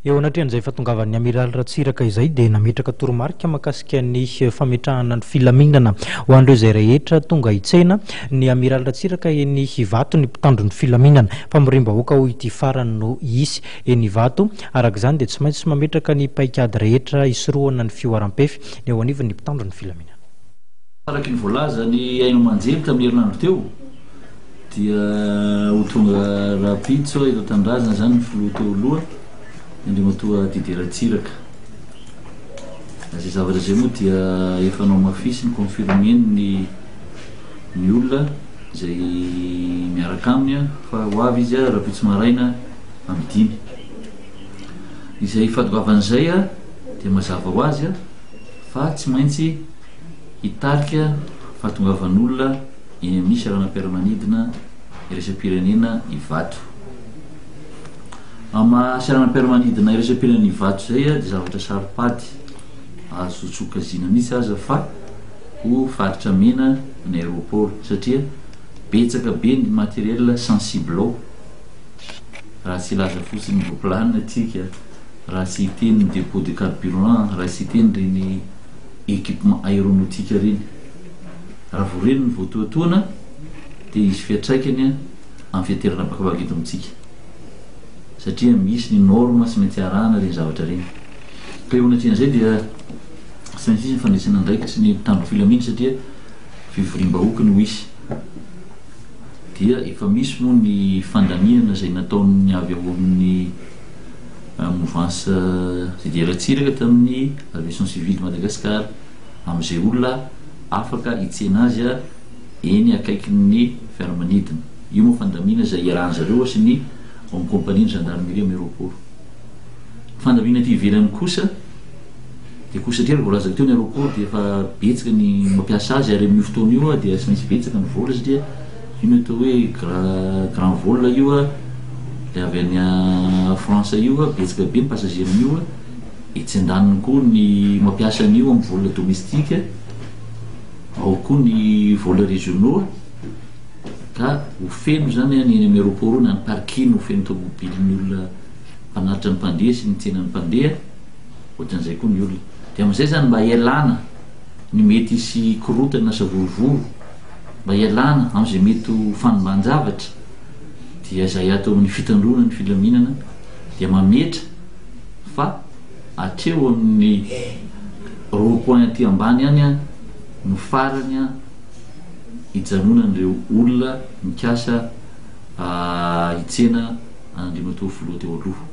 Eo anatrehan'izay fahatongavan'ny Amiraly Ratsiraka izay dia nametraka toromarika mahakasika ny fametrahana ny filaminana ho an'ireo izay rehetra tonga hitsena ny Amiraly Ratsiraka eny Ivato ny mpitandro ny filaminana. Famoriam-bahoaka hoy ity farany no hisy eny Ivato. Araka izany dia tsy maintsy mametraka ny paikady rehetra hisorohana ny fihoaram-pefy ny eo anivon'ny mpitandro ny filaminana. Araka ny voalazan'ny haino aman-jery tamin'ny herinandro teo dia ho tonga rahampitso eto an-tanindrazana izany ny filoha teo aloha, Andriamatoa Didier Ratsiraka. Izay zavatra izay moa dia efa nohamafisiny, confirmer-ny ny olona izay miaraka aminy fa ho avy izy rahampitso maraina amin'ny dimy. Izay fahatongavana izay dia mazava ho azy fa tsy maintsy hitarika fahatongavan'olona eny amin'ny seranam-piaramanidina iraisam-pirenena Ivato. Amin'ny maha seranam-piaramanidina iraisam-pirenena Ivato izay dia zavatra saro-pady, azo sokajiana mihitsy aza fa ho faritra mena ny aéroport satria betsaka be ny matériel sensible ao, raha tsy hilaza fotsiny ny roplanina tsika, raha tsy hiteny ny dépôt de carburant, raha tsy hiteny ireny équipement aéronautique ireny. Raha vao ireny no voatohatohana dia hisy fiantraikany amin'ny fitaterana habakabaka eto amintsika satria misy ny norme tsy maintsy arahana ireny zavatra ireny. Ka eo anatrehan'izay dia tsy maintsy hisy ny fandraisana andraikitry ny mpitandro filamina satria fivoriam-bahoaka no hisy. Dia efa misy moa ny fandaminana izay nataon'ny avy ao amin'ny mouvance Didier Ratsiraka tamin'ny Aviation Civile de Madagascar amin'izay olona afaka hitsena azy eny akaikin'ny fiaramanidina. Io moa fandamina izay iarahan-zareo sy ny ao amin'ny compagnie ny gendarmerie amin'ny aéroport. Ny fandamina aty ivelany kosa dia koa satria voalazako teo ny aéroport dia efa betsaka ny mampiasa azy ary amin'io fotoana io dia tsy maintsy betsaka ny vol satria io no atao hoe grand vol io ilay avy any France io betsaka be ny passager amin'io. Etsy andaniny koa ny mampiasa an'io amin'ny vol domestique, ao koa ny vol régionaux ka ho feno izany ny eny amin'ny aéroport na ny parking ho feno tomobilin'ny olona mpanatitra ny mpandeha sy ny tsenan'ny mpandeha, ohatran'izay koa ny olona. Dia amin'izay izany mba hialana ny mety hisy korontana na savorovoro, mba hialana amin'izay mety ho fanimban-javatra dia izay ato amin'ny fitandroana ny filaminana dia mametra fa hatreo amin'ny rond point aty ambany any no farany hijanonan'ireo olona mikasa hitsena an'Andriamatoa Filoha teo aloha.